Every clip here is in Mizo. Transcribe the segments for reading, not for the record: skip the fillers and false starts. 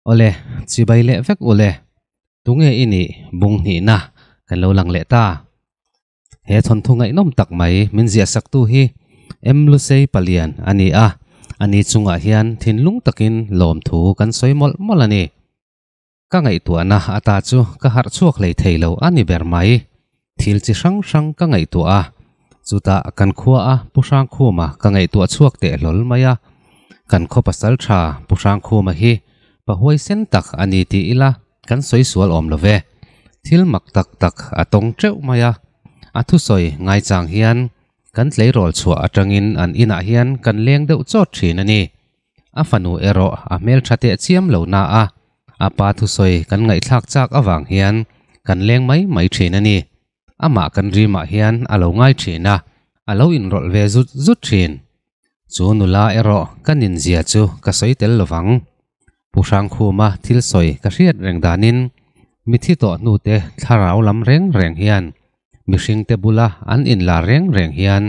Awle, chibai leh vek ule. Tunge i nih bung hnihna kan lo lang leh ta. He thawnthu ngaihnawm tak mai min ziahsaktu hi M. Lusei Palian a ni a, ani chungah hian thinlung takin lawmthu kan sawi mawlh mawlh a ni. Ka ngaihtuahna ata chu ka harh chhuak hlei thei lo a ni ber mai. Thil chi hrang hrang ka ngaihtuah a, chutah kan khua a Pu Hrangkhuma ka ngaihtuah chhuak teh hlawl mai a. Kan khaw pasal tha Pu Hrangkhuma hi pa huaisen tak a ni tih ila kan sawi sual awm lo ve. Thil mak tak tak a tawng teuh mai a, a thusawi ngaichang hian kan tleirawl chhuah atangin an inah hian kan leng deuh chawt thin a ni. A fanu erawh a hmeltha teh chiam lo na a, a pa thusawi kan ngaihthlak chak avang hian kan leng mai mai thin a ni. Amah kan rimah hian a lo ngai thin a, a lo inrawlh ve zut zut thin. Chu nula erawh ka ninzia chu ka sawi tel lovang. Pu Hrangkhuma thil sawi ka hriat reng danin mithi tawh hnute thlarau lam reng reng hian mihringte bula an inlar reng reng hian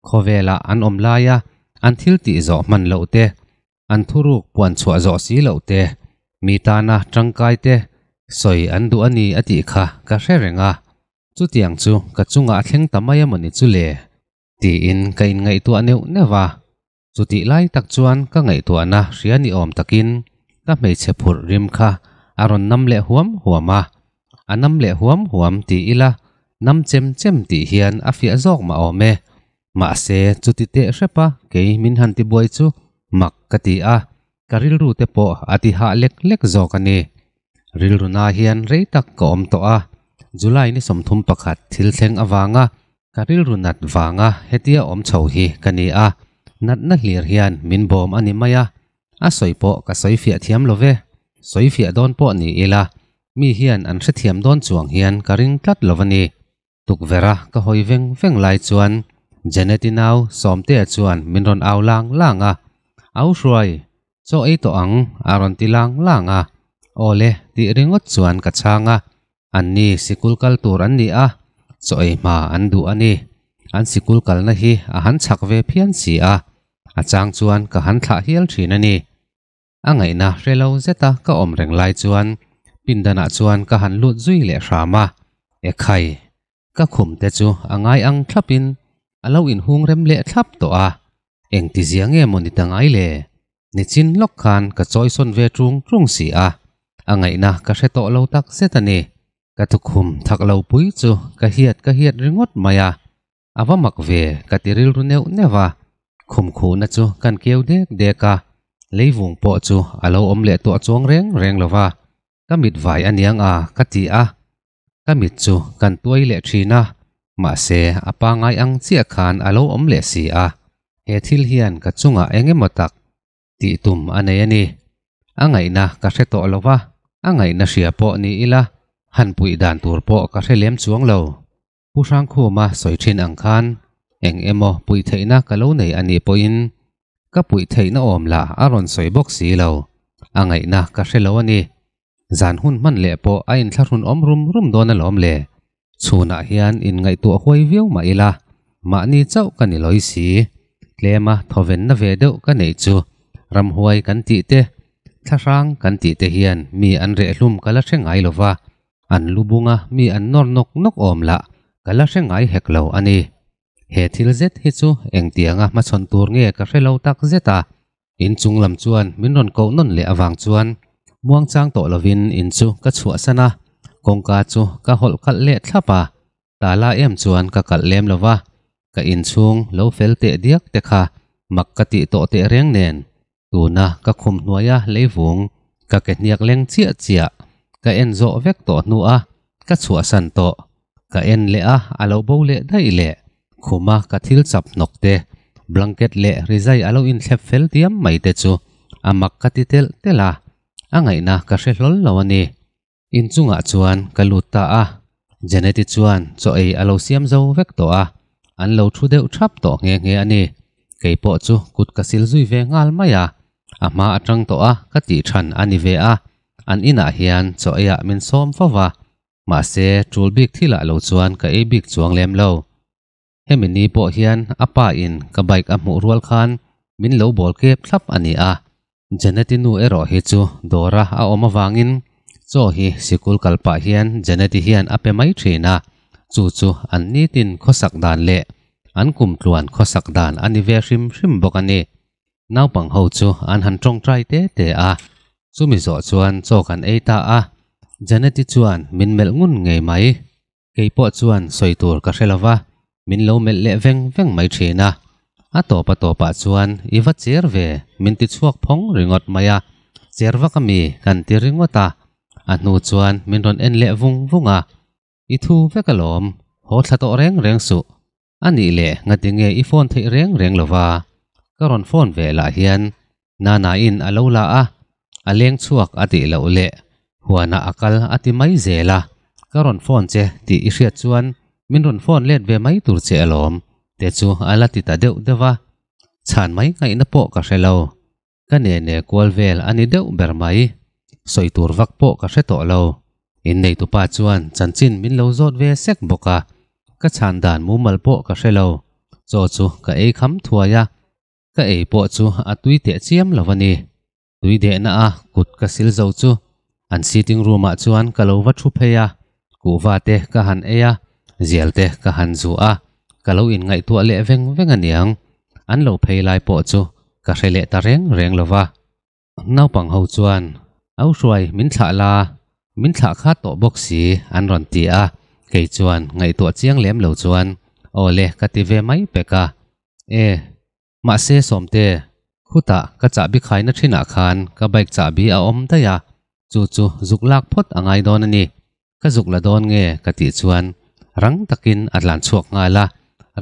Khawvela an awm laia an thil tih zawh hman loh te, an thuruk puan chhuah zawh si loh te, mi tana tangkai te sawi an duh a ni a tih kha ka hre reng a. Chutiang chu ka chungah a thleng ta mai emawni chu le? Tiin ka inngaihtuah neuh neuh a. Chutih lai tak chuan ka ngaihtuahna hria ni awm takin ka hmeichhe phurh rim kha a rawn nam leh huam huam a. A nam leh huam huam ti ila nam chem chem tih hian a fiah zawk mah awm e. Mahse chuti teh hrepa kei min han tibuai chu mak ka ti a, ka rilru te pawh a ti hah lek lek zawk a ni. Rilru na hian rei tak ka awm tawh a, July ni 31 thil thleng avanga Ka rilru nat vanga hetia awm chho hi ka ni a, natna hlir hian min bawm a ni mai a, a sawi pawh ka sawi fiah thiam lo ve. Sawi fiah dawn pawh ni ila, mi hian an hrethiam dawn chuang hian ka ring tlat lo a ni. Tukverha ka hawi veng veng lai chuan Janet-i nau Sawmtea chuan min rawn au lang lang a, Au hruai, chaw ei tawh ang a rawn ti lang lang a, Aw le tih ringawt chuan ka chhang a, An ni sikul kal tur an ni a, chaw ei hma an duh a ni. An sikul kalna hi a han chak ve phian si a, a chang chuan ka han thlah hial thin a ni. A ngaihna hre lo zeta ka awm reng lai chuan pindanah chuan ka han lut zui leh hram a, Ekhai, ka khum te chu a ngai ang thlapin a lo inhung rem leh thlap tawh a, engtizia nge maw ni ta ngai le? Nichin lawk khan ka chawisawn ve ṭung ṭung si a, a ngaihna ka hre tawh lo tak zet a ni. Ka tukhum thak lo pui chu ka hiat ka hiat ringawt mai a, a va mak ve ka ti rilru neuh neuh a, khum khuhna chu kan keu dek dek a, leivung pawh chu a lo awm leh tuah chuang reng reng lo va, ka mit vai a niang a ka ti a, ka mit chu kan tuai leh thin a, mahse a pangai ang chiah khan a lo awm leh si a, he thil hian ka chungah eng emaw tak tih tum a nei a ni. A ngaihna ka hre tawh lo va, a ngaihna hria pawh ni ila han puih dan tur pawh ka hre lem chuang lo. Pu Hrangkhuma sawi thin ang khan eng emaw puih theihna ka lo nei a nih pawhin ka puih theihna awm lah a rawn sawi bawk si lo, a ngaihna ka hre lo a ni. Zan hun hman leh pawh a inthlahrun awm rum rum dawn alawm le. Chhunah hian inngaihtuah huai viau mah ila, mahni chauh ka ni lawi si. Tlema thawvenna ve deuh ka neih chu ramhuai kan tih te, thlahrang kan tih te hian mi an rehhlum ka la hre ngai lo va, an lu bunga mi an nawr nawk nawk awm lah ka la hre ngai hek lo a ni. He thil zet hi chu engtianga hmachhawn tur nge ka hre lo tak zet a, In chung lam chuan min rawn koh nawn leh avang chuan muangchang tawh lovin in chu ka chhuahsan a, kawngka chu ka hawlh kalh leh thlap a, tala em chuan ka kalh lem lo va, ka inchhung lo fel teh diak te kha mak ka tih tawh teh reng nen tuna ka khum hnuaia leivung ka ke hniak leng chiah chiah ka en zawh vek tawh hnu a ka chhuahsan tawh ka en leh a a lo bo leh daih leh khuma ka thil chap hnawk te blanket leh rizai a lo inthlep fel diam mai te chu a mak ka ti telh telh a, a ngaihna ka hre hlawl lo a ni. Inchungah chuan ka lut ta a, Janeti chuan chaw ei a lo siam zo vek tawh a, an lo thu deuh thap tawh nghe nghe a ni. Kei pawh chu kut ka sil zui ve nghal mai a, a hma atang tawh a ka tih than a ni ve a, an inah hian chaw eiah min sawm fo va, mahse tul bik thilah lo chuan ka ei bik chuang lem lo. Hemi ni pawh hian a pa in ka bike a hmuh rual khan min lo bawl kep thlap a ni a. Janeti nu erawh hi chu dawra a awm avangin chaw hi sikul kal pah hian Janeti hian a pe mai thin a, chu chu an nitin khawsak dan leh an kumtluan khawsak dan a ni ve hrim hrim bawk a ni. Naupang ho chu an han tawngtai te te a, chumi zawh chuan chaw kan ei ta a, Janeti chuan min melh ngun ngei mai. Kei pawh chuan sawi tur ka hre lova, min lo melh leh veng veng mai thin a. A tawp a tawpah chuan i va cher ve min ti chhuak phawng ringawt mai a, cher vak a mi kan ti ringawt a. A hnu chuan min rawn en leh vung vung a, I thu vek alawm, haw thla tawh reng reng suh. A nih leh ngatinge i phone theih reng reng lova? Ka rawn phone ve lah hian Nana in a lo la a, a leng chhuak a tih loh leh huanah a kal a ti mai zel a, ka rawn phone che tih i hriat chuan min rawn phone let ve mai tur che alawm te chu a la ti ta deuh deuh a, chhan mai ngaihna pawh ka hre lo. Ka nene kual vel a ni deuh ber mai. Sawi tur vak pawh ka hre tawh lo. Inneitupa chuan chanchin min lo zawt ve sek bawk a, ka chhan dan mumal pawh ka hre lo. Chaw chu ka ei kham thuai a, ka ei pawh chu a tui teh chiam lo a ni. Tui dehna a kut ka sil zo chu an sitting room ah chuan ka lo va thu phei a, kuhva te ka han ei a, zial te ka han zu a, ka lo inngaihtuah leh veng veng aniang. An lo phei lai pawh chu ka hre leh ta reng reng lo va. Naupang ho chuan, Au hruai min thlah la, min thlah kha tawh bawk si an rawn ti a, kei chuan ngaihtuah chiang lem lo chuan, Aw le ka ti ve mai pek a. E, mahse Sawmte, khutah ka chahbi khaina thinah khan ka bike chahbi a awm daih a, chu chu zuk lak phawt a ngai dawn a ni. Ka zuk la dawn nge ka tih chuan rang takin a tlan chhuak nghal a,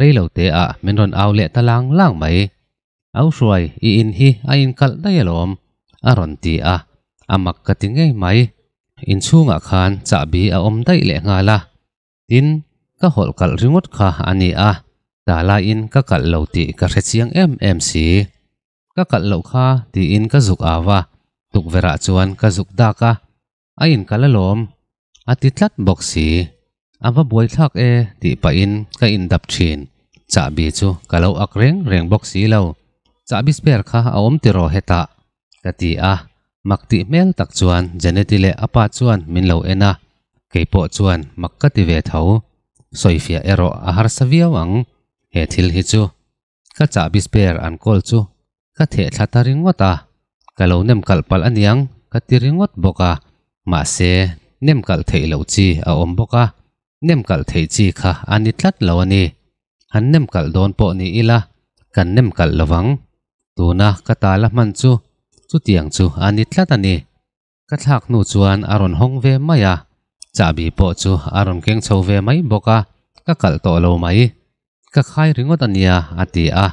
reilo te ah min rawn au leh ta lang lang mai. Au hruai i in hi a inkalh daih alawm a rawn ti a, a mak ka ti ngei mai. Inchhungah khan chahbi a awm daih leh nghal a, tin ka hawlh kalh ringawt kha a ni a, ta laiin ka kalh lo tih ka hre chiang em em si. Ka kalh loh kha tiin ka zuk au a, tukverh ah chuan ka zuk dak a, A inkal alawm, a ti tlat bawk si. A va buaithlak e tih pahin ka indap thin. Chahbi chu ka lo ak reng reng bawk si lo. Chahbi spare kha a awm tiraw hetah? ka ti a, mak tih hmel tak chuan Janeti leh a pa chuan min lo en a, keipawh chuan mak ka ti ve tho. Sawifiah erawh a harsa viau ang he thil hi chu. Ka chahbi spare an kawl chu ka theh thla ta ringawt a, ka lo nem kalh palh aniang ka ti ringawt bawk a, mahse nem kalh theih loh chi a awm bawk a, nem kalh theih chi kha a ni tlat lo a ni. Han nem kalh dawn pawh ni ila kan nem kalh lovang, tuna ka tala hman chu chutiang chu a ni tlat a ni. Ka thlak hnu chuan a rawn hawng ve mai a, chahbi pawh chu a rawn keng chho ve mai bawk a, ka kalh tawh lo mai. Ka khai ringawt a nia a ti a,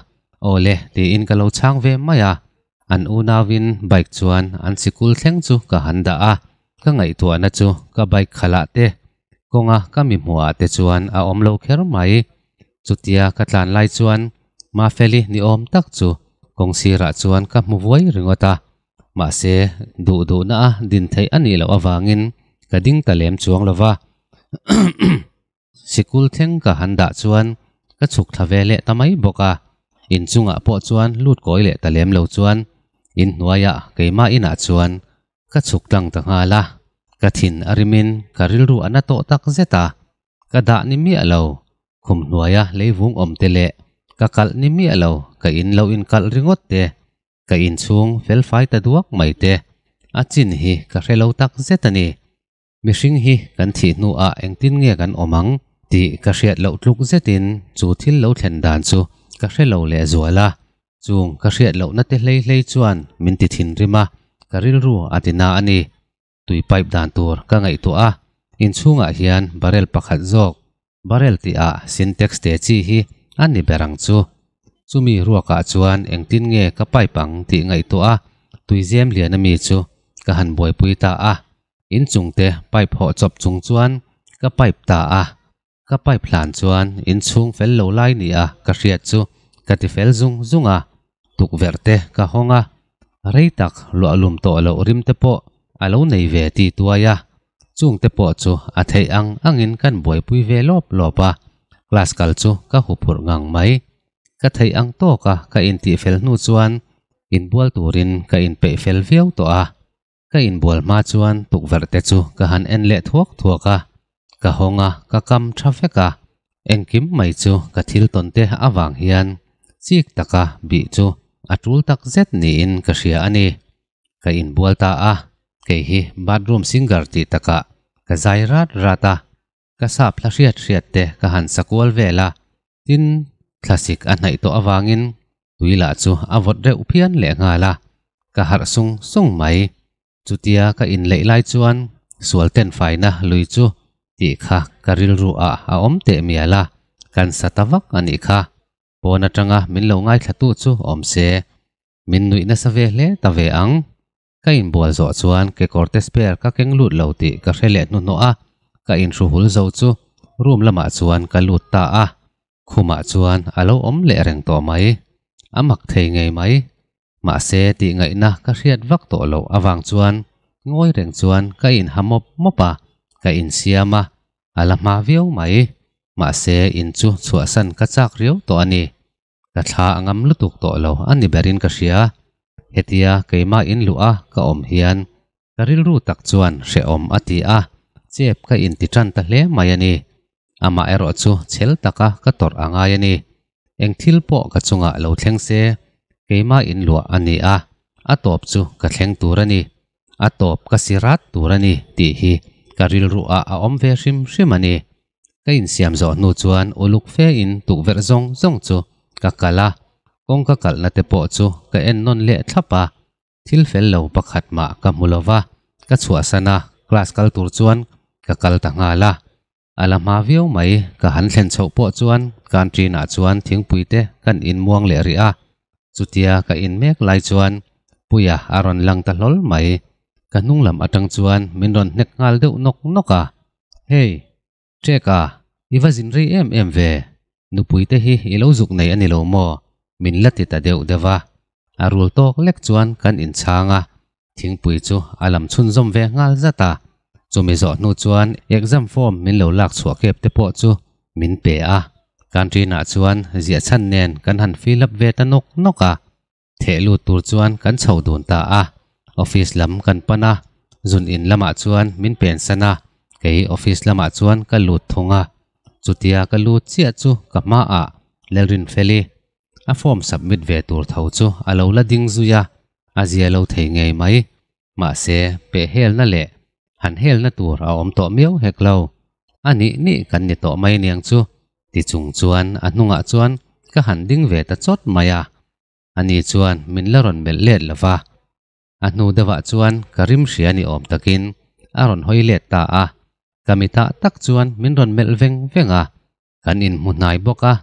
aw le tiin ka lo chhang ve mai a, an unauin bike chuan an sikul thleng chu ka han dah a, ka ngaihtuahna chu ka bike khalah te kawnga ka mi hmuhah te chuan a awm lo kher mai. Chutia ka tlan lai chuan Mafeli ni awm tak chu kawng sirah chuan ka hmu vuai ringawt a, Mahse, duh duhna a din theih a nih loh avangin ka ding ta lem chuang lo va. Sikul thleng ka han dah chuan ka chhuk thla ve leh ta mai bawk a. Inchungah pawh chuan lut kawi leh ta lem lo chuan inhnuaiah keimah inah chuan ka chhuk tlang ta nghal a. Ka thin a rimin ka rilru a na tawh tak zet a. Ka dah ni miah lo, khum hnuaia leivung awm te leh ka kalh ni miah lo, ka in lo inkalh ringawt te. Ka inchhung felfai ta duak mai te, a chin hi ka hre lo tak zet a ni. Mihring hi kan thih hnuah engtin nge kan awm ang tih ka hriat loh tluk zetin chu thil lo thlen dan chu ka hre lo leh zual a. Chung ka hriat lohna te hlei hlei chuan min ti thinrim a, ka rilru a ti na a ni. Tui pipe dan tur ka ngaihtuah a, inchhungah hian barrel pakhat zawk, barrel tih ah sintex te chi hi a ni ber ang chu. Chumi ruakah chuan engtin nge ka pipe ang tih ngaihtuah a, tuizem lian ami chu ka han buaipui ta a. Inchungte pipe hawh chawp chung chuan ka pipe ta a. Ka pipe hlan chuan inchhung fel lo lai ni a ka hriat chu ka ti fel zung zung a, tukverh te ka hawng a, rei tak luahlum tawh loh rim te pawh a lo nei ve ti tuai a, chung te pawh chu a theih ang angin kan buaipui ve lawp lawp a, class kal chu ka huphurh ngang mai. Ka theih ang tawk a ka intih fel hnu chuan Inbual turin ka inpeih fel viau tawh a, ka inbual hma chuan tukverh te chu ka han en leh thuak thuak a, ka hawng a, ka kam tha vek a, engkim mai chu ka thil tawn te avang hian chik taka bih chu a tul tak zet niin ka hria a ni. Ka inbual ta a, kei hi bathroom singer tih takah ka zai rat rat a, ka sap hla hriat hriat te ka han sa kual vel a, tin thlasik a hnaih tawh avangin tui lah chu a vawt reuh phian leh nghal a, ka harh sung sung mai. Chutia ka inleih lai chuan sual ten faina lui chu tih kha ka rilru ah a awm teh mial a, kan sa ta vak a nih kha. Pawn atanga min lo ngaithlatu chu awm se, min nuih nasa ve hle ta ve ang. Ka inbual zawh chuan kekawrte spare ka keng lut lo tih ka hre leh hnuhnawh a, ka inhruhul zo chu room lamah chuan ka lut ta a, khumah chuan a lo awm leh reng tawh mai. A mak thei ngei mai. Mahse tih ngaihna ka hriat vak tawh loh avang chuan ngawi reng chuan ka inha mawp mawp a, ka insiam a, a la hma viau mai. Mahse in chu chhuahsan ka chak riau tawh a ni. Ka thla a ngam lutuk tawh lo a ni berin ka hria. Hetia keimah in luh a ka awm hian ka rilru tak chuan hrehawm a ti a, chep ka inti tan ta hle mai a ni. Amah erawh chu chhel taka ka tawrh a ngai a ni. Eng thil pawh ka chungah lo thleng se, keimah in luah a ni a, a tawp chu ka thleng tur a ni. A tawp ka si rat tur a ni tih hi ka rilru ah a awm ve hrim hrim a ni. Ka insiam zawh hnu chuan uluk fe in tukverh zawng zawng chu ka kalh a, kawngka kalhna te pawh chu ka en nawn leh thlap a, thil fel lo pakhat mah ka hmu lo va, ka chhuahsan a, class kal tur chuan ka kal ta nghal a. A la hma viau mai, ka han thlen chhoh pawh chuan canteen ah chuan thingpui te kan in muang leh rih a, chutia ka in mek lai chuan Puia a rawn lang ta hlawl mai, ka hnung lam atang chuan min rawn hnek nghal deuh nawk nawk a, Hey! Trek a, i va zin rei em em ve, nupui te hi i lo zuk nei a ni lo maw? Min la ti ta deuh deuh a, a rul tawk lek chuan kan inchhang a, thingpui chu a lam chhunzawm ve nghal zat a, chumi zawh hnu chuan exam form min lo lak chhuah kep te pawh chu min pe a, canteen ah chuan ziah chhan nen kan han fill up ve ta nawk nawk a. Theh lut tur chuan kan chho dun ta a, office lam kan pan a, zun in lamah chuan min pensan a, kei office lamah chuan ka lut thung a, chutia ka lut chiah chu ka hmaah Lalrinfeli a form submit ve tur tho chu a lo la ding zui a, a zia lo thei ngei mai, mahse peh helna leh han helna tur a awm tawh miau hek lo, a nih nih kan ni tawh mai aniang chu ti chung chuan a hnungah chuan ka han ding ve ta chawt mai a. Ani chuan min la rawn melh let lo va, a hnu deuhah chuan ka rim hria ni awm takin a rawn hawi let ta a, ka mitah tak chuan min rawn melh veng veng a, kan inhmu hnai bawk a,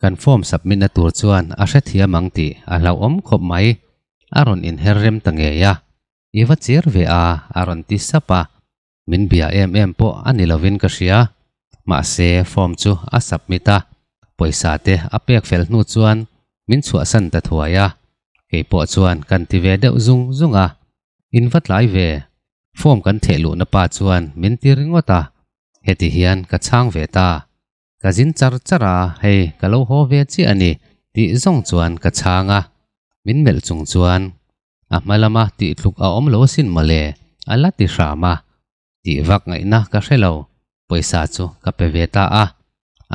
kan form submit na tur chuan a hrethiam ang tih a hlauhawm khawp mai, a rawn inher rem ta ngei a, I va cher ve a a rawn ti sap a, Min bia em em pawh a ni lovin ka hria. Mahse, form chu a submit a, pawisa te a pek fel hnu chuan min chhuahsan ta thuai a. Kei pawh chuan kan ti ve deuh zung zung a. In va tlai ve. Form kan theh luhna pa chuan min ti ringawt a. Heti hian ka chhang ve ta. Ka zin char char a, hei ka lo haw ve chiah a ni tih zawng chuan ka chhang a. Min melh chung chuan a hma lama tih tluk a awm lo asin mawle, a la ti hram a. Tih vak ngaihna ka hre lo, pawisa chu ka pe ve ta a.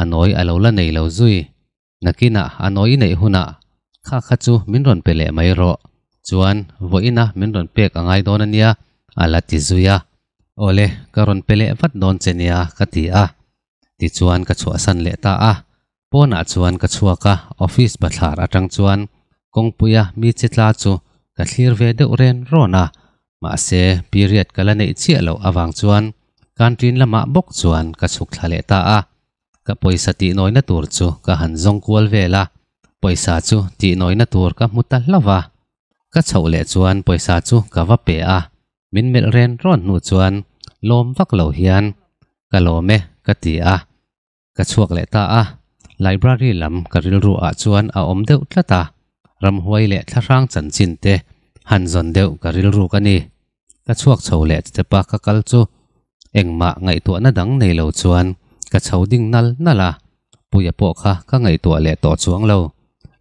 A nawi a lo la nei lo zui. Nakinah a nawi i neih hunah kha kha chu min rawn pe leh mai rawh. Chuan vawiina min rawn pek a ngai dawn a nia, a la ti zui a. Awle, ka rawn pe leh vat dawn che nia, ka ti a. Tichuan ka chhuahsan leh ta a. Pawnah chuan ka chhuak a, office bathlar atang chuan kawngpuia mi che tla chu ka thlir ve deuh ren rawn a, mahse period ka la neih chiah loh avang chuan canteen lamah bawk chuan ka chhuk thla leh ta a. Ka pawisa tihnawina tur chu ka han zawng kual vel a, pawisa chu tihnawina tur ka hmu ta hlauh a. Ka chhoh leh chuan pawisa chu ka va pe a, min melh ren rawn hnu chuan lawm vak lo hian ka lawm e ka ti a. Ka chhuak leh ta a, library lam ka rilru ah chuan a awm deuh tlat a, ramhuai leh thlahrang chanchin te han zawn deuh ka rilru ka ni. Ka chhuak chho leh step a ka kal chu engmah ngaihtuahna dang nei lo chuan ka chho ding nal nal a, Puia pawh kha ka ngaihtuah leh tawh chuang lo.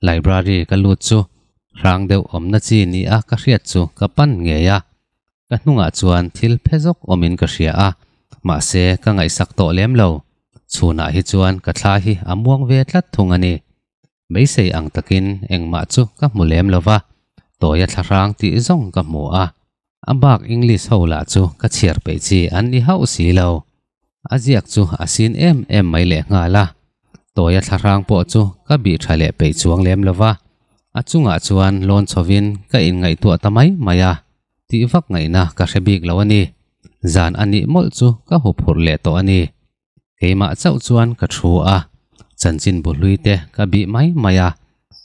Library ka lut chu. Hrang deuh awmna chi ni a ka hriat chu ka pan ngei a, ka hnungah chuan thil phe zawk awmin ka hria a, mahse ka ngaihsak tawh lem lo. Chhunah hi chuan ka thla hi a muang ve tlat thung a ni. Beisei ang takin engmah chu ka hmu lem lo va, tawia thlahrang tih zawng ka hmu a, a bak English ho lah chu ka chhiar peih chi an ni hauh si lo. A ziak chu a sin em em mai lehnghal a, tawia thlahrang pawh chu ka bih tha leh peih chuang lem lo va, a chungah chuan lawn chhovin ka inngaihtuah ta mai mai a, tih vak ngaihna ka hre bik lo a ni. Zan a nih mawlh chu ka huphurh leh tawh a ni. Keimah chauh chuan ka thu a, chanchin bu hlui te ka bih mai mai a,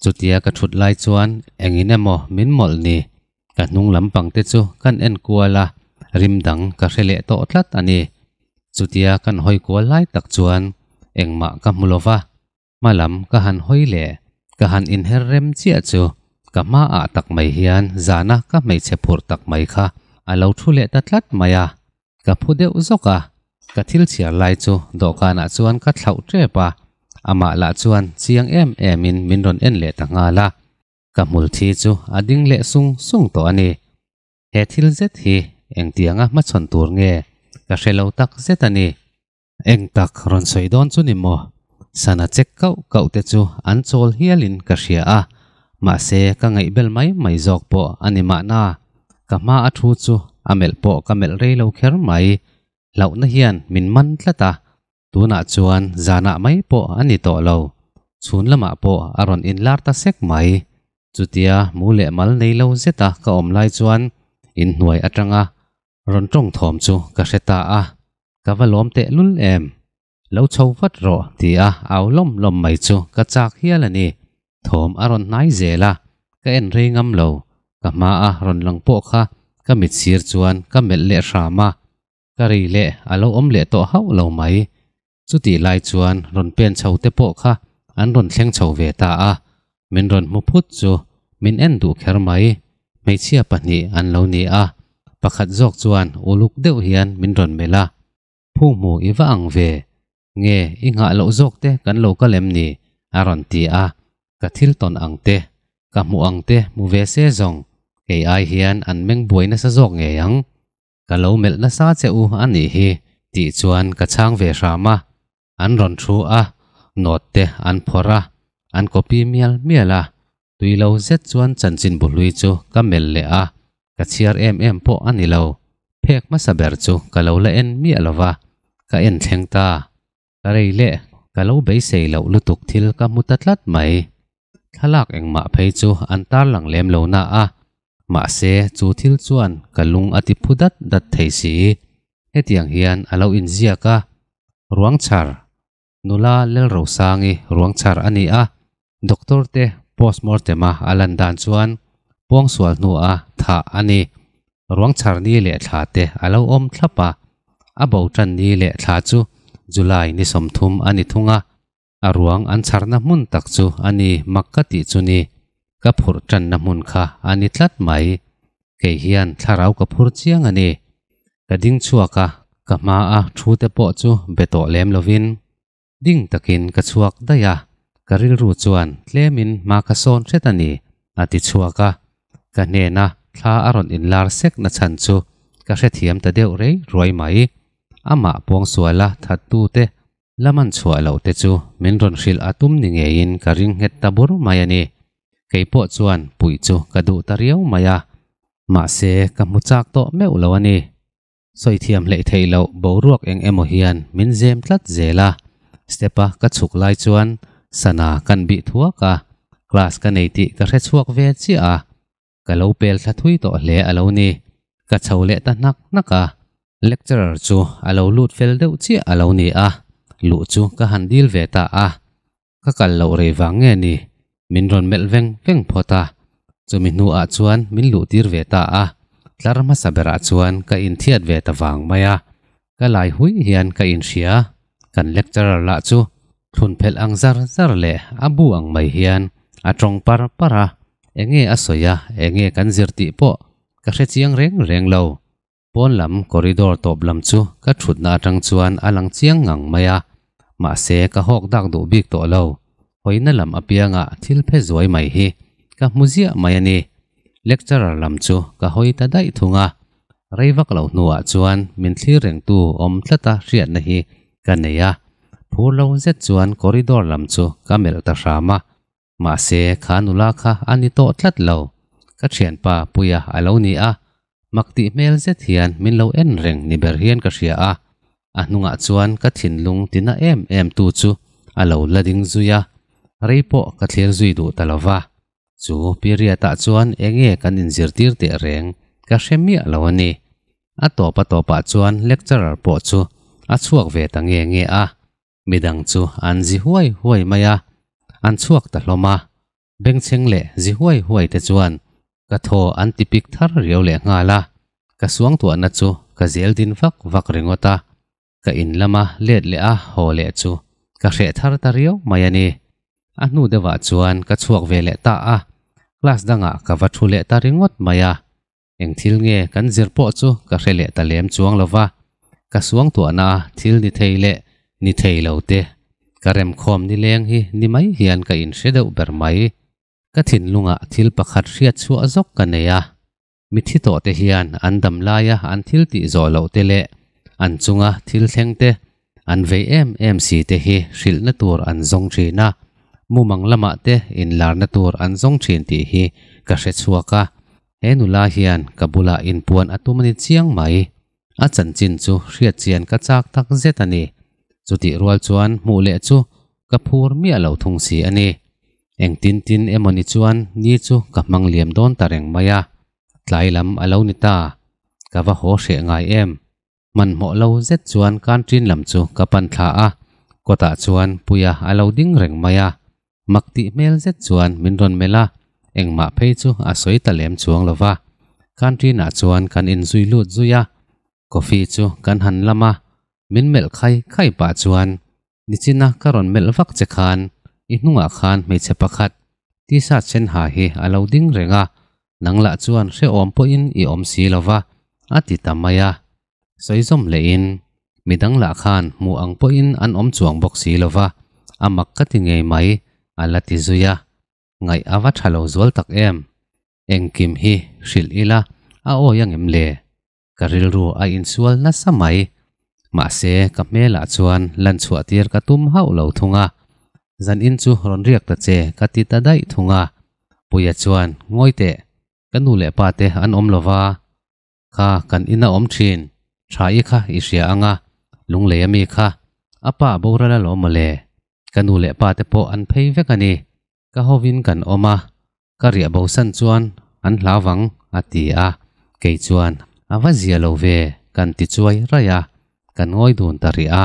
chutia ka thut lai chuan engin emaw min mawlh ni. Ka hnung lampang te chu kan en kual a, rim dang ka hre leh tawh tlat a ni. Chutia kan hawi kual lai tak chuan engmah ka hmu lo va, hma lam ka han hawi leh ka han inher rem chiah chu ka hmaah tak mai hian zana ka hmeichhe phurh tak mai kha a lo thu leh ta tlat mai a. Ka phu deuh zawk a, ka thil chhiar lai chu dawhkanah chuan ka thlauh tep a, amah lah chuan chiang em emin min rawn en leh ta nghal a, ka hmul thi chu a ding leh sung sung tawh a ni. He thil zet hi engtianga hmachhawn tur nge ka hre lo tak zet a ni. Eng tak rawn sawi dawn chu ni maw? Sana chek kauh kauh te chu an chawl hialin ka hria a, mahse ka ngaihbel mai mai zawk pawh a ni mahna. Ka hma a thu chu a melh pawh ka melh rei lo kher mai. Hlauhna hian min man tlat a, tunah chuan zanah mai pawh a ni tawh lo, chhun lamah pawh a rawn inlar ta sek mai. Chutia mu leh mal nei lo zeta ka awm lai chuan inhnuai atanga rawn tawng thawm chu ka hre ta a, ka va lawm teh lul em. Lo chho vat rawh ti a au lawm lawm mai chu ka chak hial a ni. Thawm a rawn hnai zel a, ka en rei ngam lo. Ka hma a rawn lang pawh kha ka mit sir chuan ka melh leh hram a, ka rei leh a lo awm leh tawh hauh lo mai. Chutih lai chuan rawn pen chho te pawh kha an rawn thleng chho ve ta a, min rawn hmu phut chu min en duh kher mai. Hmeichhia pahnih an lo ni a, pakhat zawk chuan uluk deuh hian min rawn melh a. Phunghmu i va ang ve, nge i nghah loh zawk te kan lo kal em ni? a rawn ti a, ka thil tawn ang te, ka hmuh ang te hmu ve se zawng, kei ai hian an meng buai nasa zawk ngei ang. Ka lo melh nasa che u a nih hi tih chuan ka chhang ve hram a, an rawn thu a, note te an phawrh a, an copy mial mial a, tui lo zet chuan chanchin bu hlui chu ka melh leh a, ka chhiar em em pawh a ni lo. Phek hmasa ber chu ka lo la en miah lo va, ka en thleng ta. Ka rei leh ka lo beisei loh lutuk thil ka hmu ta tlat mai. Thlalak engmah phei chu an tarlang lem lo na a, mahse chu thil chuan ka lung a ti phu dat dat thei si. Hetiang hian a lo inziak a, Ruangchhar, Nula Lelrosangi ruangchhar a ni a, doctor te postmortem a a lan dan chuan pawngsual hnua thah a ni. Ruangchhar ni leh thla te a lo awm thlap a, a bo tan ni leh thla chu July ni 30 a ni thung a. A ruang an chharna hmun tak chu a ni mak ka tih chu ni, ka phurh tanna hmun kha a ni tlat mai. Kei hian thlarau ka phur chiang a ni. Ka ding chhuak a, ka hma a thu te pawh chu be tawh lem lovin ding takin ka chhuak daih a, ka rilru chuan tlemin hma ka sawn hret a ni, a ti chhuak a. Ka hnena thla a rawn inlar sek na chhan chu ka hrethiam ta deuh rei ruai mai. Amah pawngsuala thattu te La man chhuah loh te chu min rawn hrilh a tum ni ngeiin ka ring nghet ta bur mai a ni. Kei pawh chuan puih chu ka duh ta riau mai a, mahse ka hmu chak tawh meuh lo a ni. Sawi thiam hleih theih loh boruak eng emaw hian min zem tlat zel a, step a ka chhuk lai chuan sana kan bih thuak a, class ka nei tih ka hre chhuak ve chiah a, Ka lo pel thla thui tawh hle a lo ni. Ka chho leh ta hnak hnak a. Lecturer chu a lo lut fel deuh chiah a lo ni a, luh chu ka han dil ve ta a. Ka kal loh rei vang nge ni? Min rawn melh veng veng phawt a. Chumi hnuah chuan min luh tir ve ta a. Tlar hmasa berah chuan ka inthiat ve ta vang mai a. Ka lai hui hian ka inhria. Kan lecturer lah chu Thlun phelh ang zar zar leh a bu ang mai hian a tawng par par a, enge a sawi a, enge kan zir tih pawh ka hre chiang reng reng lo. Pawn lam corridor tawp lam chu ka thutna atang chuan a lang chiang ngang mai a, mahse ka hawk dak duh bik tawh lo. Hawina lam apianga thil phe zuai mai hi ka hmu ziah mai a ni. Lecturer lam chu ka hawi ta daih thung a, rei vak lo hnuah chuan min thlir rengtu awm tlata hriatna hi ka nei a, phur lo zet chuan corridor lam chu ka melh ta hram a, mahse kha nula kha a ni tawh tlat lo, ka thianpa Puia a lo ni a, mak tih hmel zet hian min lo en reng ni ber hian ka hria a, a hnungah chuan ka thinlung tina em em tu chu a lo la ding zui a, rei pawh ka thlir zui duh ta lo va. Chu period ah chuan enge kan inzirtir teh reng ka hre miah lo a ni. A tawp a tawpah chuan lecturer pawh chu a chhuak ve ta nge nge a, midang chu an zi huai huai mai a, an chhuak ta hlawm a. Bengchheng leh zi huai huai te chuan ka thaw an ti pik thar riau leh nghal a, ka suangtuahna chu ka zel din vak vak ringawt a. Ka in lama let leh a haw leh chu ka hreh thar ta riau mai a ni. A hnu deuhah chuan ka chhuak ve leh ta a, class dangah ka va thu leh ta ringawt mai a. Eng thil nge kan zir pawh chu ka hre leh ta lem chuang lo va, ka suangtuahna a thil ni thei leh ni thei lo te ka remkhawm nileng hi ni mai hian ka inhre deuh ber mai. Ka thinlungah thil pakhat hriat chhuah zawk ka nei a, mithi tawh te hian an dam laia an thil tih zawh loh te leh an chunga thil thleng te an vei em em si te hi hrilhna tur an zawng thin a, mumang lamah te inlarna tur an zawng thin tih hi ka hre chhuak a, he nula hian ka bulah inpuan a tum a ni chiang mai. A chanchin chu hriat chian ka chak tak zet a ni. Chutih rual chuan hmuh leh chu ka phur miah lo thung si a ni. Engtin tin emawni chuan ni chu ka hmang liam dawn ta reng mai a, tlai lam a lo ni ta. Ka va haw hreh ngai em? Hmanhmawh lo zet chuan canteen lam chu ka pan thla a, kawtah chuan Puia a lo ding reng mai a. Mak tih hmel zet chuan min rawn melh a, engmah phei chu a sawi ta lem chuang lo va. Canteen ah chuan kan inzui lut zui a, coffee chu kan han lam a, min melh khai khai pah chuan, Nichina ka rawn melh vak che khan i hnungah khan hmeichhe pakhat t-shirt sen ha hi a lo ding reng a, nang lah chuan hrehawm pawhin i awm si lo va, a ti ta mai a. Sawi zawm lehin, midang lah khan hmuh ang pawhin an awm chuang bawk si lo va, a mak ka ti ngei mai, a la ti zui a. Ngaih a va tha lo zual tak em? Engkim hi hrilh ila a awi angem le? Ka rilru a insual nasa mai. Mahse, ka hmelah chuan lan chhuah tir ka tum hauh lo thung a. Zan in chu rawn riak ta che ka ti ta daih thung a. Puia chuan, Ngawi teh, ka nu leh pa te an awm lo va. Kha kan ina awm thin, tha i kha i hria ang a, lunglei ami kha, a pa boral alawm mawle. Ka nu leh pa te pawh an phei vek a ni. Ka hovin kan awm a, ka riah bosan chuan an hlau ang, a ti a. Kei chuan, A va zia lo ve, kan ti chuai raih a, kan ngawi dun ta rih a.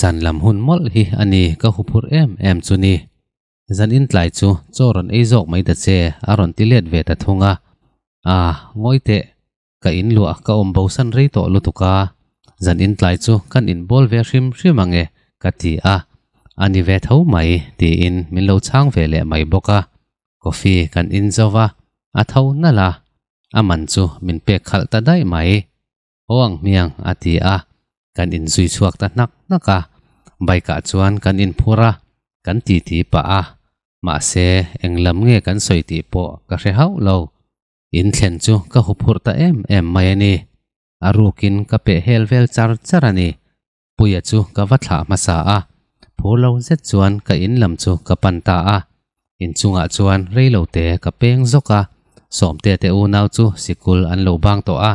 Zan lam hun mawlh hi a ni ka huphurh em em chu ni. Zan in tlai chu chaw rawn ei zawk mai ta che, a rawn ti let ve ta thung a. A, ngawi teh, ka in luah ka awm bosan rei tawh lutuk a, zan in tlai chu kan inbawl ve hrim hrim ang e, ka ti a. A ni ve tho mai, tiin min lo chhang ve leh mai bawk a. Coffee kan in zo va, a tho nalh a, a man chu min pek khalh ta daih mai. Aw ang hmiang a ti a, kan inzui chhuak ta hnak hnak a, bike ah chuan kan inphur a, kan titi pah a, mahse eng lam nge kan sawi tih pawh ka hre hauh lo. In thlen chu ka huphurh ta em em mai a ni. A rukin ka peh hel vel char char a ni. Puia chu ka va thlah hmasa a, phur lo zet chuan ka in lam chu ka pan ta a. Inchungah chuan reilote ka peng zawk a, Sawmte te unau chu sikul an lo bang tawh a,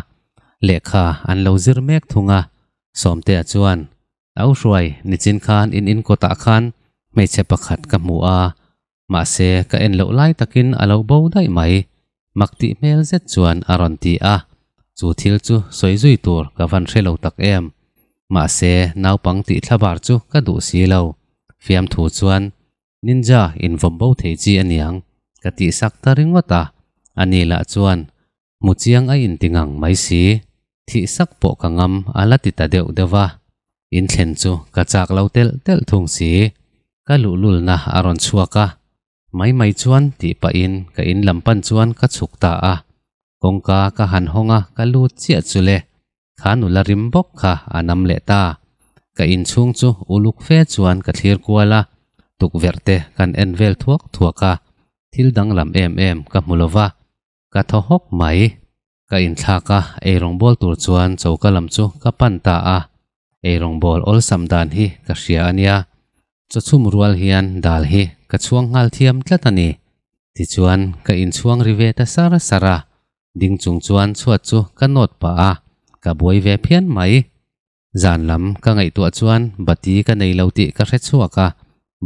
lehkha an lo zir mek thung a. Sawmtea chuan, Au hruai, nichin khan in inkawtah khan hmeichhe pakhat ka hmu a, mahse ka en loh lai takin a lo bo daih mai, mak tih hmel zet chuan a rawn ti a, chu thil chu sawi zui tur ka van hre lo tak em. Mahse naupang tih thlabar chu ka duh si lo, fiamthu chuan Ninja in vawm bo thei chi aniang ka tih sak ta ringawt a, ani lah chuan hmu chiang a inti ngang mai si, thih sak pawh ka ngam a la ti ta deuh deuh va, in thlen chu ka chak lo telh telh thung si, ka luhlulna a rawn chhuak a, mai mai chuan tih pahin ka in lam pan chuan ka chhuk ta a, kawngka ka han hawng a ka lut chiah chu le, kha nula rim bawk kha a nam leh ta, ka inchhung chu uluk fe chuan ka thlir kual a, tukverh te kan en vel thuak thuak a. Thil danglam em em ka hmu lova, ka thaw hawk mai. Ka inthlak a, eirawngbawl tur chuan choka lam chu ka pan ta a. Eirawngbawl awlsam dan hi ka hria a nia. Chaw chhum rual hian dal hi ka chhuang nghal thiam tlat a ni. Tichuan ka inchhuang ri ve ta sar sar a, ding chung chuan chhuat chu ka nawt pah a, ka buai ve phian mai. Zan lam ka ngaihtuah chuan bati ka nei lo tih ka hre chhuak a,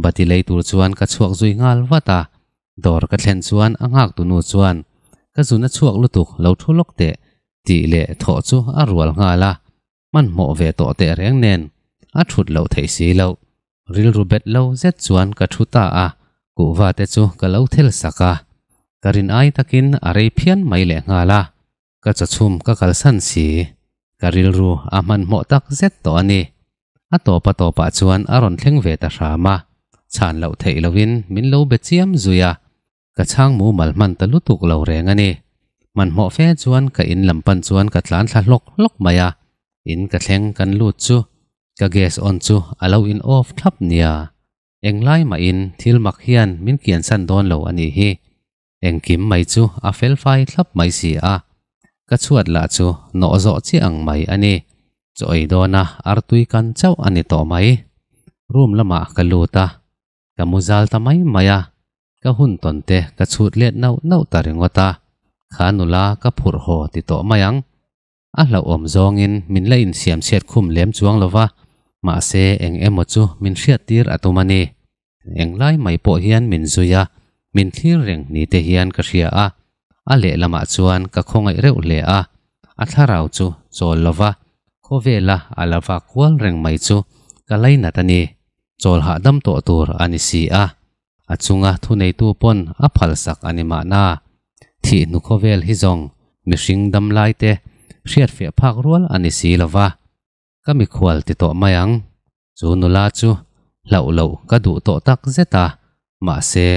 bati lei tur chuan ka chhuak zui nghal vat a. Dawr ka thlen chuan a nghak tunu chuan ka zun a chhuak lutuk lo thu lawk teh tih leh thawh chu a rual nghal a, hmanhmawh ve tawh teh reng nen a thut loh theih si loh. Rilru bet lo zet chuan ka thu ta a, kuhva te chu ka lo thel sak a, ka rin ai takin a rei phian mai lehnghal a. Ka chawchhum ka kalsan si, ka rilru a hmanhmawh tak zet tawh a ni. A tawp a tawpah chuan a rawn thleng ve ta hram a, chhan loh theih lohin min lo be chiam zui a, ka chhang mumal hman ta lutuk lo reng a ni. Hmanhmawh fe chuan ka in lam pan chuan ka tlan thla hlawk hlawk mai a, in ka thleng kan lut chu ka gas on chu a lo in off thlap nia. Englai mahin thil mak hian min kiansan dawn lo a nih hi. Engkim mai chu a felfai thlap mai si a, ka chhuat lah chu nawh zawh chiah ang mai a ni. Chaw ei dawna artui kan chauh a ni tawh mai. Room lamah ka lut a, ka mu zal ta mai mai a, ka hun tawn te ka chhut let nauh nauh ta ringawt a, kha nula ka phurh haw ti tawh mai ang. A hlauhawm zawngin min la insiam chhiat khum lem chuang lo va, mahse eng emaw chu min hriattir a tum a ni. Englai mai pawh hian min zui a, min thlir reng ni te hian ka hria a, a lehlamah chuan ka khawngaih reuh hle a, a thlarau chu chawl lo va, khawvela a la vak kual reng mai chu ka lainat a ni. Chawl hahdam tawh tur a ni si a, a chunga thuneitu pawn a phalsak a ni mahna. Thih hnu khawvel hi zawng mihring dam lai te hriatfiah phak rual a ni si lo va, ka mikhual ti tawh mai ang. Chu nula chu hlauh loh ka duh tawh tak zet a, mahse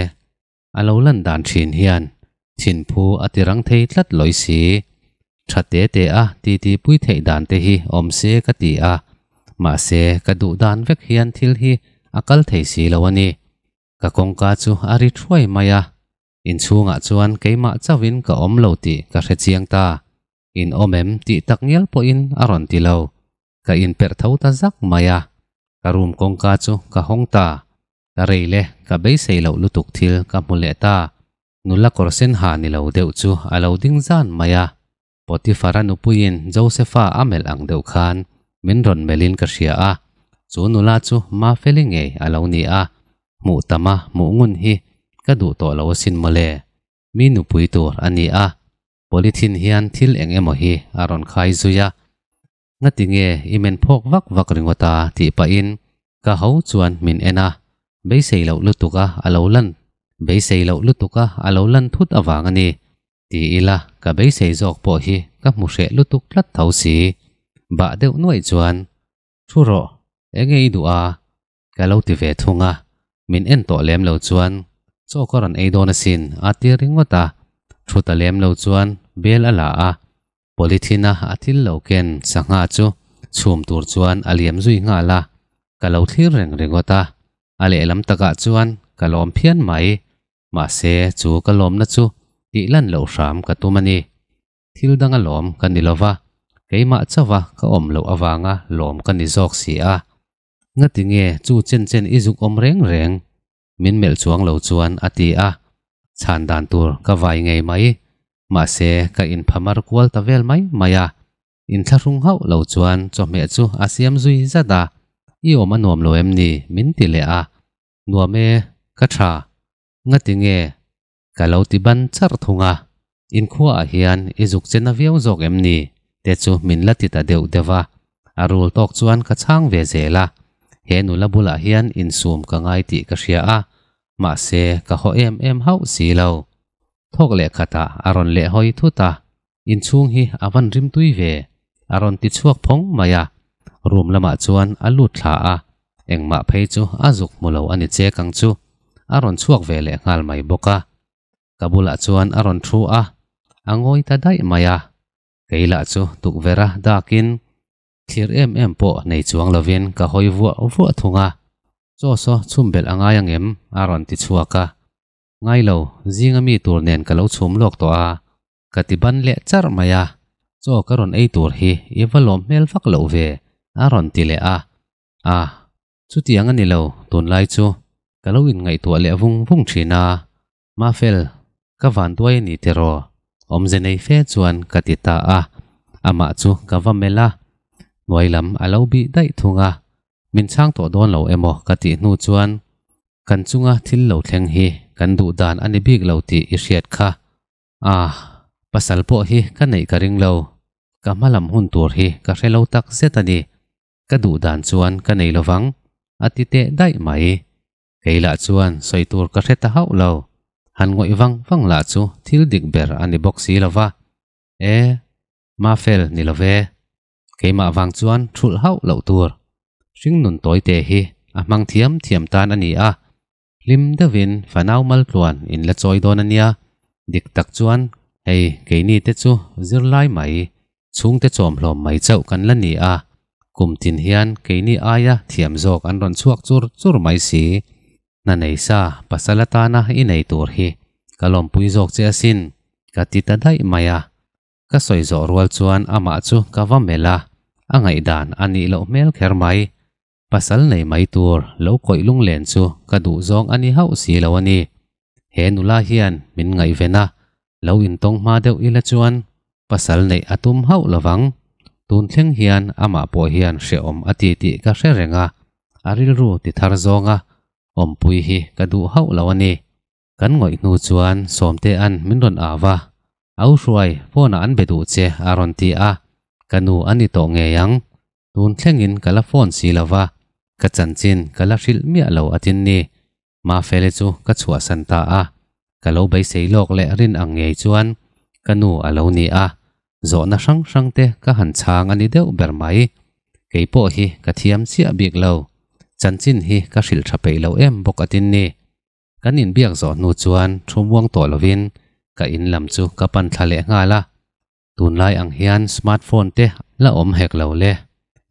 a lo lan dan thin hian thinphu a ti rang thei tlat lawi si. Tha te te a titi pui theih dan te hi awm se ka ti a, mahse ka duh dan vek hian thil hi a kal thei si lo a ni. Ka kawngka chu a ri thuai mai a, inchhungah chuan keimah chauhin ka awm lo tih ka hre chiang ta. In awm em tih tak ngial pawhin a rawn ti lo. Ka inperh tho ta zak mai a, ka room kawngka chu ka hawng ta. Ka rei le, ka beisei loh lutuk thil ka hmu leh ta. Nula kawr sen ha ni lo deuh chu a lo ding zan mai a. Potifara nupuiin Josefa a melh ang deuh khan min rawn melhin ka hria a, chu nula chu Mafeli ngei a lo ni a, hmuh tama hmuh ngun hi ka duh tawh lo asin mawle. Mi nupui tur a ni a, polythene hian thil eng emaw hi a rawn khai zui a. Ngati nge i men phawk vak vak ringawt a tih pahin ka ho chuan min en a, beisei loh lutuk a a lo lan beisei loh lutuk a a lo lan thut avang a ni. Ti ila ka beisei zawk pawh hi ka hmu hreh lutuk tlat tho si. Bah deuh nuaih chuan, Thu rawh, enge i duh a? Ka lo ti ve thung a, min en tawh lem lo chuan, Chaw ka rawn ei dawn asin a ti ringawt a, thu ta lem lo chuan bel a la a, polythene-a a thil lo ken sangha chu chhum tur chuan a liam zui nghal a, ka lo thlir reng ringawt a, a lehlam takah chuan ka lawm phian mai. Mahse, chu ka lawmna chu tih lan loh hram ka tum a ni. Thil danga lawm ka ni lova, keimah chauha ka awm loh avanga lawm ka ni zawk si a. Ngati nge chu chen chen i zuk awm reng reng? Min melh chuang lo chuan a ti a. Chhan dan tur ka vai ngei mai. Mahse, ka inphamar kual ta vel mai mai a. Inthlahrung hauh lo chuan chawhmeh chu a siam zui zat a. I awm a nuam lo em ni? Min ti leh a. Nuam e, ka tha. Ngati nge? Ka lo ti ban charh thung a. Inkhuaah hian i zuk che na viau zawk em ni? Te chu min la ti ta deuh deuh a. A rul tawk chuan ka chhang ve zel a. He nula bulah hian insum ka ngai tih ka hria a, mahse ka haw em em hauh si lo. Thawk leh khatah a rawn lehhawi thut a. Inchhung hi a van rim tui ve, a rawn ti chhuak phawng mai a. Room lamah chuan a lut thla a, engmah phei chu a zuk hmu lo a ni chek ang chu. A rawn chhuak ve leh nghal mai bawk a. Ka bulah chuan a rawn thu a, a ngawi ta daih mai a. Kei lah chu tukverha dakin thlir em em pawh nei chuang lovin ka hawi vuah vuah thung a. Chaw saw chhum belh a ngai ang em? a rawn ti chhuak a. Ngai lo, zinga mi tur nen ka lo chhum lawk tawh a, ka ti ban leh charh mai a. Chaw ka rawn ei tur hi i va lawm hmel vak loh ve, a rawn ti leh a. A, chutiang a ni lo, tunlai chu ka lo inngaihtuah leh vung vung thin a. Mafel, ka vanduai a ni tiraw? Awmze nei fe chuan ka ti ta a, amah chu ka va melh a, hnuai lam a lo bih daih thung a, min chhang tawh dawn lo emaw ka tih hnu chuan kan chunga thil lo thleng hi kan duh dan a ni bik lo tih i hriat kha. Ah, pasal pawh hi ka neih ka ring lo, ka hma lam hun tur hi ka hre lo tak zet a ni, ka duh dan chuan ka nei lovang a ti teh daih mai. Kei lah chuan sawi tur ka hre ta hauh lo, han ngawih vang vang lah chu thil dik ber a ni bawk si lo va. E, Mafel ni lo ve, keimah vang chuan thulh hauh loh tur. Hringnun tawite hi a hmang thiam thiam tan a ni a, hlim deuhin fanau maltluan in la chawi dawn a nia. Dik tak chuan hei keini te chu zirlai mai, chhungte chawmhlawm mai chauh kan la ni a, kum tin hian keini aia thiam zawk an rawn chhuak chur chur mai si. Hna nei sa pasal atana i nei tur hi ka lawmpui zawk che asin, ka ti ta daih mai a. Ka sawi zawh rual chuan amah chu ka va melh a, a ngaihdan a nih loh hmel kher mai. Pasal nei mai tur lo kawih lunglen chu ka duh zawng a ni hauh si lo a ni. He nula hian min ngaihven a, lo intawng hma deuh ila chuan pasal neih a tum hauh lovang. Tun thleng hian amah pawh hian hrehawm a ti tih ka hre reng a, a rilru ti thar zawnga awmpui hi ka duh hauh lo a ni. Kan ngawih hnu chuan Sawmtea'n min rawn au va, Au Hruai, phone ah an be duh che a rawn ti a, ka nu a ni tawh ngei ang. Tun thlengin ka la phone si lo va, ka chanchin ka la hrilh miah lo a tin ni. Mafele chu ka chhuahsan ta a, ka lo beisei lawk leh rin ang ngei chuan ka nu a lo ni a, zawhna hrang hrang te ka han chhang a ni deuh ber mai. Kei pawh hi ka thiam chiah bik lo, chanchin hi ka hrilh tha peih lo em bawk a tin ni. Kan inbiak zawh hnu chuan thu muang tawh lovin ka in lam chu ka pan thla leh nghal a. Tunlai ang hian smart phone te la awm hek lo le.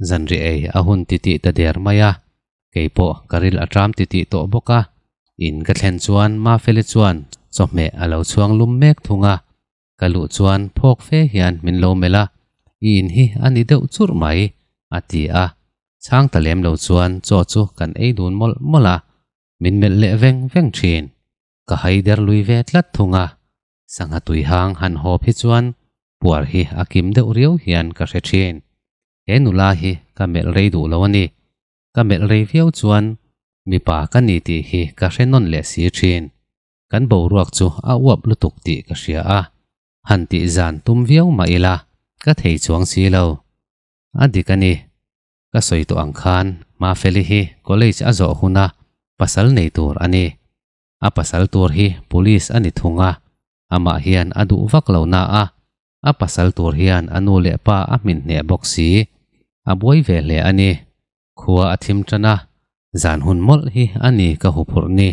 Zanri ei a hun titih ta der mai a, kei pawh ka ril a ṭam titih tawh bawk a. In ka thlen chuan Mafeli chuan chawhmeh a lo chhuang lum mek thung a. Ka luh chuan phawk fe hian min lo melh a, I in hi a ni deuh churh mai, a ti a. Chhang ta lem lo chuan chaw chu kan ei dun mawlh mawlh a, min melh leh veng veng thin. Ka haider lui ve tlat thung a, sangha tui hang han hawp hi chuan puar hi a kim deuh riau hian ka hre thin. He nula hi ka melh rei duh lo a ni. Ka melh rei viau chuan mipa ka ni tih hi ka hre nawn leh si thin. Kan boruak chu a uap lutuk tih ka hria a, han tih zan tum viau mah ila ka thei chuang si lo. A dik a ni. Ka sawi tawh ang khan Mafeli hi college a zawh huna pasal nei tur a ni. A pasal tur hi police a ni thung a, amah hian a duh vak lo na a, a pasal tur hian a nu leh pa a hmin hneh bawk si. A buai ve hle a ni. Khua a thim tan a, zan hun mawlh hi a ni ka huphurh ni.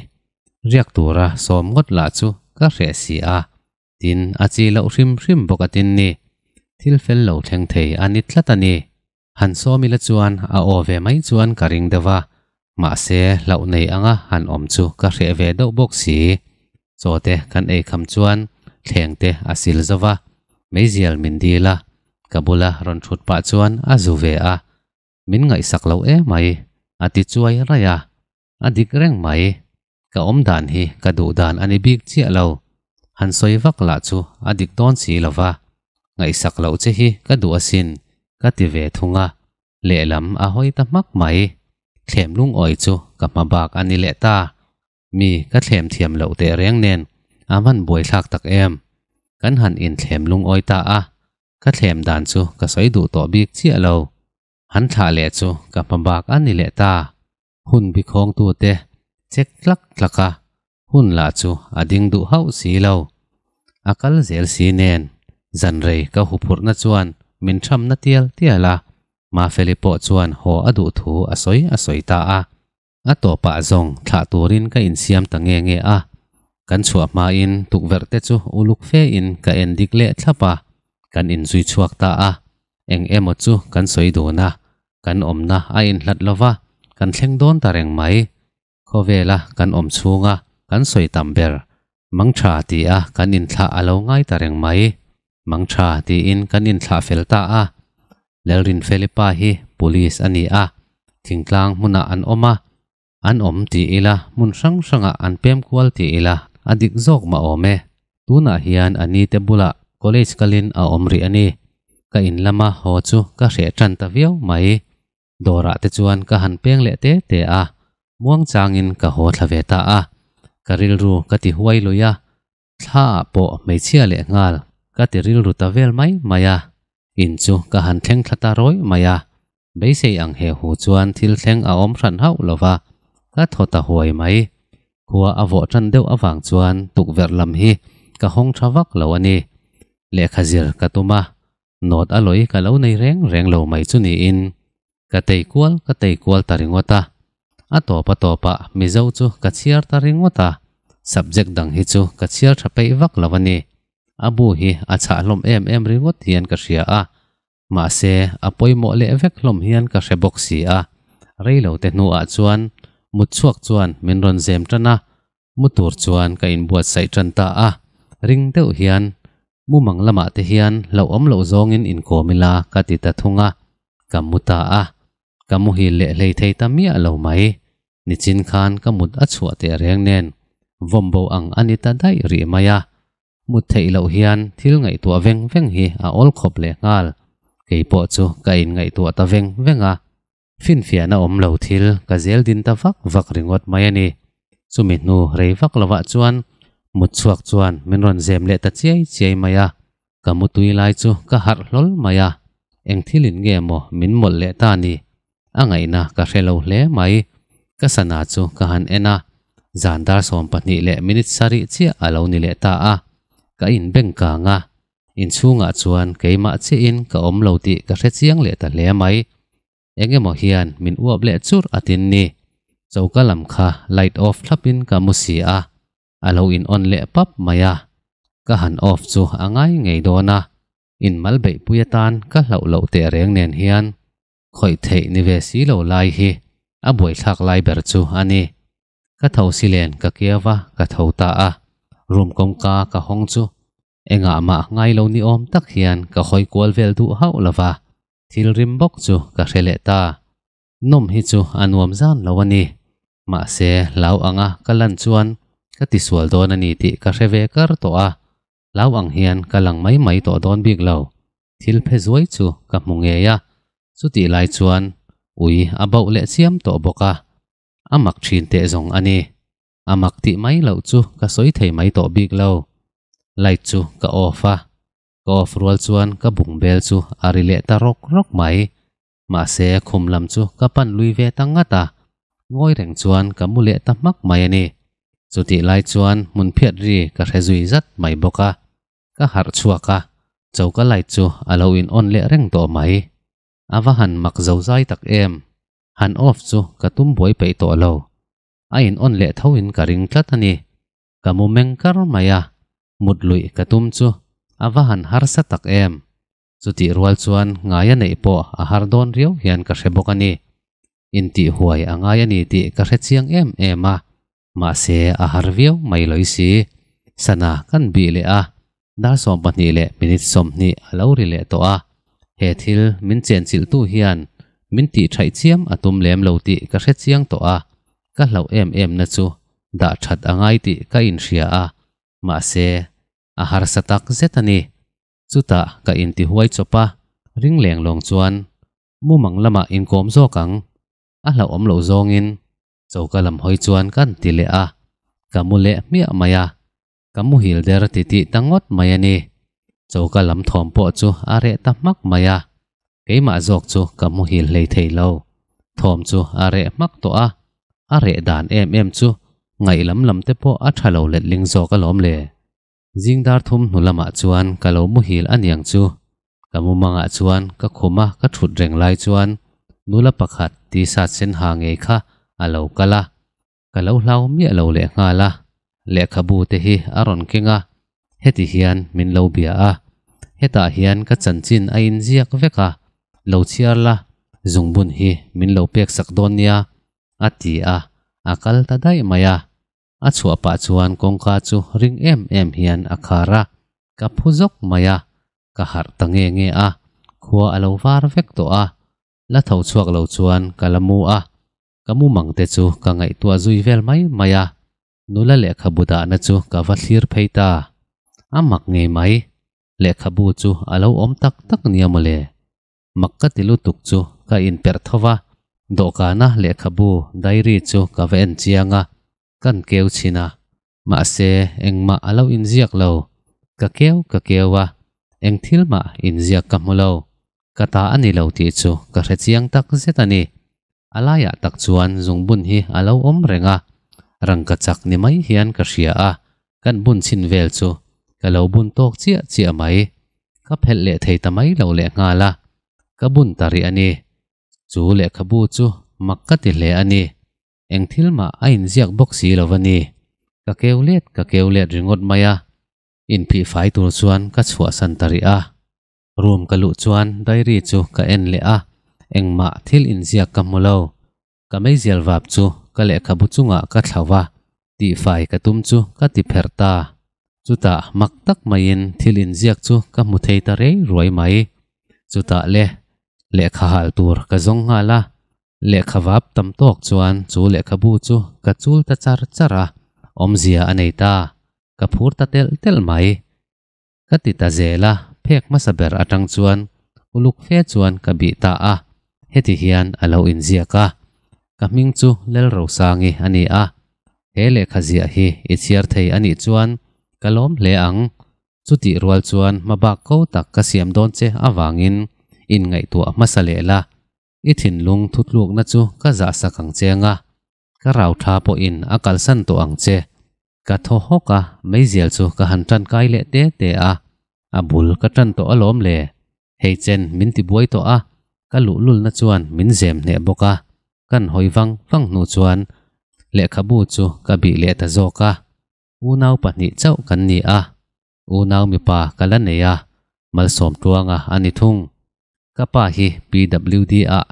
Riak tura sawm ngawt lah chu ka hreh si a, tin a chi loh hrim hrim bawk a tin ni. Thil fel lo thleng thei a ni tlat a ni. Han sawm ila chuan a aw ve mai chuan ka ring deuh a, mahse hlauh nei anga han awm chu ka hreh ve deuh bawk si. Chaw te kan ei kham chuan thleng te a sil zo va, meizial min dil a, ka bula rawn thut pah chuan a zu ve a, min ngaihsak lo emai a ti chuai raih a, a dik reng mai. Ka awm dan hi ka duh dan a ni bik chiah lo. Han sawi vak lah chu a dik dawn si lo va, ngaihsak loh che hi ka duh asin ka ti ve thung a, lehlam a hawi ta hmak mai. Thlem lungawi chu ka hma bak a ni leh ta. Mi ka thlem thiam loh teh reng nen a van buaithlak tak em. Kan han inthlem lungawi ta a, ka thlem dan chu ka sawi duh tawh bik chiah lo. Han thlah leh chu ka hma bak a ni leh ta. Hun bikhawngtute check tlak tlak a, hun lah chu a ding duh hauh si lo. A kal zel si nen, zan rei ka huphurhna chuan min thamna tial tial a, Mafeli pawh chuan haw a duh thu a sawi a sawi ta a. A tawpah zawng thlah turin ka insiam ta nge nge a, kan chhuah hmain tukverh te chu uluk fe in ka en dik leh thlap a, kan inzui chhuak ta a, eng emaw chu kan sawi dun a, kan awmna a inhlat lo va, kan thleng dawn ta reng mai. Khawvela kan awm chhunga kan sawi tam ber Mangtha ti a kan inthlah a lo ngai ta reng mai. Mangtha tiin kan inthlah fel ta a. Lalrinfeli pa hi Police a ni a, thingtlang hmunah an awm a, an awm ti ila hmun hrang hrangah an pem kual ti ila a dik zawk mah awm e. Tunah hian a ni te bulah college kalin a awm rih a ni. Ka in lama haw chu ka hreh tan ta viau mai. Dawrah te chuan ka han peng leh te te a, muang changin ka haw thla ve ta a. Ka rilru ka ti huai lui a, thla ah pawh hmeichhia leh nghal ka ti rilru ta vel mai mai a. In chu ka han thleng thla ta rawih mai a, beisei ang he hu chuan thil thleng a awm hran hauh lo va, ka thaw ta huai mai. Khua a vawh tan deuh avang chuan tukverh lam hi ka hawng tha vak lo a ni. Lehkha zir ka tum a, Nawt a lawi ka lo nei reng reng lo mai chu niin ka tei kual ka tei kual ta ringawt a. A tawp a tawpah Mizo chu ka chhiar ta ringawt a, subject dang hi chu ka chhiar tha peih vak lo a ni. A bu hi a chhah hlawm em em ringawt hian ka hria a, mahse a pawimawh leh vek hlawm hian ka hre bawk si a. Rei lo te hnuah chuan mutchhuak chuan min rawn zem tan a, Mu tur chuan ka inbuatsaih tan ta a, ring deuh hian mumang lamah te hian hlauhawm loh zawngin inkawm ila ka ti ta thung a, ka mu ta a, ka muhil leh hlei thei ta miah lo mai. Nichin khan ka mut a chhuah teh reng nen vawmbo ang a ni ta daih rih mai a, mut theih loh hian thil ngaihtuah veng veng hi a awl khawp leh nghal, kei pawh chu ka inngaihtuah ta veng veng a. Finfiahna awm lo thil ka zel din ta vak vak ringawt mai a ni. Chumi hnu rei vak lovah chuan mut chhuak chuan min rawn zem leh ta chiai chiai mai a, ka mutui lai chu ka harh hlawl mai a, eng thilin nge maw min mawlh leh ta ni? A ngaihna ka hre lo hle mai. Ka sana chu ka han en a, zan dar 12 leh minute sarih chiah a lo ni leh ta a, ka inbeng kang a, inchhungah chuan keimah chiahin ka awm lo tih ka hre chiang leh ta hle mai. Eng emaw hian min uap leh churh a tin ni. Choka lam kha light off thlapin ka mu si a, a lo in on leh pap mai a. Ka han off chu a ngai ngei dawn a, in mal beihpui atan ka hlauh loh teh reng nen hian khawih theih ni ve si lo lai hi a buaithlak lai ber chu a ni. Ka tho si len ka keu va ka tho ta a, room kawngka ka hawng chu engah mah ngai lo ni awm tak hian ka hawi kual vel duh hauh lo va. Thil rim bawk chu ka hre leh ta. Nawm hi chu a nuam zan lo a ni. Mahse, hlau anga ka lan chuan ka tisual dawn a ni tih ka hre ve kar tawh a. Hlau ang hian ka lang mai mai tawh dawn bik lo. Thil phe zuai chu ka hmu ngei a. Chutih lai chuan ui a bauh leh chiam tawh bawk a. A mak thin teh zawng a ni. A mak tih mai loh chu ka sawi thei mai tawh bik lo. Light chu ka off a. Ka off rual chuan ka bung bel chu a ri leh ta rawk rawk mai. Mahse khum lam chu ka pan lui ve ta ngat a, ngawi reng chuan ka mu leh ta hmak mai a ni. Chutih lai chuan hmun phiat ri ka hre zui zat mai bawk a, ka harh chhuak a, choka light chu a lo in on leh reng tawh mai. A va han mak zo zai tak em! Han off chu ka tum buai peih tawh lo. A in on leh tho in ka ring tlat a ni. Ka mu meng kar mai a, mut luih ka tum chu a va han harsa tak em. Chutih rual chuan ngaia neih pawh a har dawn riau hian ka hre bawk a ni. Intih huai a ngai a ni tih ka hre chiang em em a, mahse a har viau mai lawih si. Sana kan bih leh a, dar 20 leh minute 20 a lo ri leh tawh a. He thil min chenchilhtu hian min tih thaih chiam a tum lem lo tih ka hre chiang tawh a, ka hlauh em em na chu dah that a ngai tih ka inhria a, mahse a harsa tak zet a ni. Chutah ka intihuai chawp a, ring leng lawng chuan mumang lamah inkawm zawk ang, a hlauhawm loh zawngin choka lam hawi chuan kan ti leh a, ka mu leh hmiah mai a, ka muhil der titih ta ngawt mai a ni. Choka lam thawm pawh chu a reh ta hmak mai a, keimah zawk chu ka muhil hlei thei lo. Thawm chu a reh hmak tawh a, a reh dan em em chu ngaih lam lam te pawh a tha lo letling zawk alawm le. Zing dar thum hnu lamah chuan ka lo muhil aniang chu. Ka mumangah chuan ka khum a ka thut reng lai chuan nula pakhat t-shirt sen ha ngei kha a lo kal a, ka lo hlau miah lo leh nghal a, lehkhabu te hi a rawn keng a, heti hian min lo bia a, hetah hian ka chanchin a inziak vek a, lo chhiar la, zungbun hi min lo pek sak dawn nia, a ti a, a kal ta daih mai a. A chhuah pah chuan kawngka chu ring em em hian a khar a, ka phu zawk mai a, ka harh ta nge nge a, khua a lo var vek tawh a, la tho chhuak lo chuan ka la mu a, ka mumang te chu ka ngaihtuah zui vel mai mai a, nula lehkhabu dahna chu ka va thlir phei ta, a mak ngei mai, lehkhabu chu a lo awm tak tak nia mawle. Mak ka ti lutuk chu ka inperh tho va, dawhkana lehkhabu diary chu ka va en chiang a, kan keu chhin a, mahse engmah a lo inziak lo, ka keu ka keu a, eng thil mah inziak ka hmu lo, ka ta a ni lo tih chu ka hre chiang tak zet a ni. A laiah tak chuan zungbun hi a lo awm reng a, rangka chak ni mai hian ka hria a, kan bun chhin vel chu ka lo bun tawk chiah chiah mai. Ka phelh leh thei ta mai lo leh nghal a, ka bun ta rih a ni. Chu lehkhabu chu mak ka ti hle a ni. Eng thil mah a inziak bawk si lo va ni. Ka keu let ka keu let ringawt mai a, inphih fai tur chuan ka chhuahsan ta rih a. Room ka luh chuan diary chu ka en leh a, engmah thil inziak ka hmu lo. Ka meizial vap chu ka lehkhabu chungah ka thlau va, tihfai ka tum chu ka ti pherh ta. Chutah mak tak maiin thil inziak chu ka hmu thei ta rei ruai mai. Chutah le, lehkha hal tur ka zawng nghal a, lehkha vap tam tawk chuan chu lehkhabu chu ka chul ta char char a, awmzia a nei ta, ka phur ta telh telh mai. Ka ti ta zel a, phek hmasa ber atang chuan uluk fe chuan ka bih ta a, heti hian a lo inziak a, Ka hming chu Lalrosangi a ni a, he lehkha ziah hi i chhiar thei a nih chuan ka lawm hle ang. Chutih rual chuan hmabak ko tak ka siam dawn che avangin inngaihtuah hmasa leh la, i thinlung thutlukna chu ka zahsak ang che anga, Ka rau tha pawhin a kalsan tawh ang che. Ka thaw hawk a, meizial chu ka han tan kai leh te te a. A bul ka tan tawh alawm le. Hei chen min ti buai tawh a, ka luhlulna chuan min zem hneh bawk a. Kan hawi vang vang hnu chuan lehkhabu chu ka bih leh ta zawk a. Unau pahnih chauh kan ni a, unau mipa ka la nei a, malsawm tluanga a ni thung. Ka pa hi PWD ah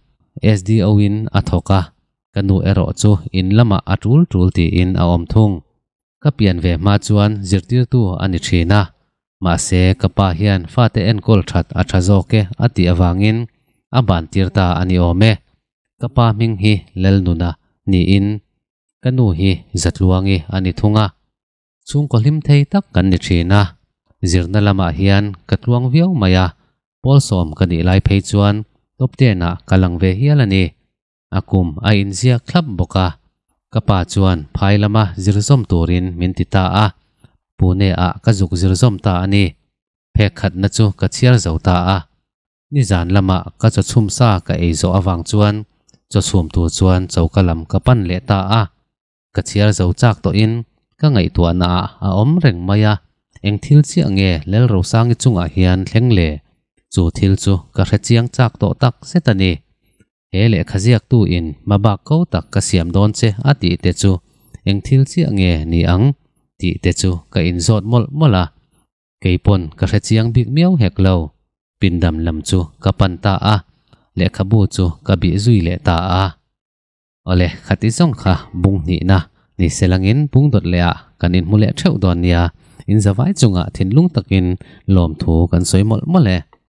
SDO in a thawk a, ka nu erawh chu in lamah a tul tul tiin a awm thung. Ka pian ve hma chuan zirtirtu a ni thin a, mahse ka pa hian fate enkawl that a tha zawk e a tih avangin a ban tir ta a ni awm e. Ka pa hming hi Lalnuna niin ka nu hi Zatluangi a ni thung a. Chhungkaw hlim thei tak kan ni thin a, zirna lamah hian ka tluang viau mai a, pawlsawm ka nih lai phei chuan top ten ah ka lang ve hial a ni. A kum a inziak thlap bawk a, ka pa chuan phai lama zir zawm turin min ti ta a, Pune ah ka zuk zir zawm ta a ni. Phek khatna chu ka chhiar zo ta a, nizan lama ka chaw chhum sa ka ei zawh avang chuan chaw chhum tur chuan choka lam ka pan leh ta a. Ka chhiar zo chak tawhin ka ngaihtuahna ah a awm reng mai a, eng thil chiah nge Lalrosangi chungah hian thleng le? Chu thil chu ka hre chiang chak tawh tak zet a ni. He lehkha ziaktu in hmabak ko tak ka siam dawn che a tih te chu eng thil chiah nge ni ang tih te chu ka inzawt mawlh mawlh a. Kei pawn ka hre chiang bik miau hek lo. Pindam lam chu ka pan ta a, lehkhabu chu ka bih zui leh ta a. Awle, khati zawng kha bung hnihna ni se langin bung dawt leh ah kan inhmu leh theuh dawn nia, in zavai chungah thinlung takin lawmthu kan sawi mawlh mawlh e.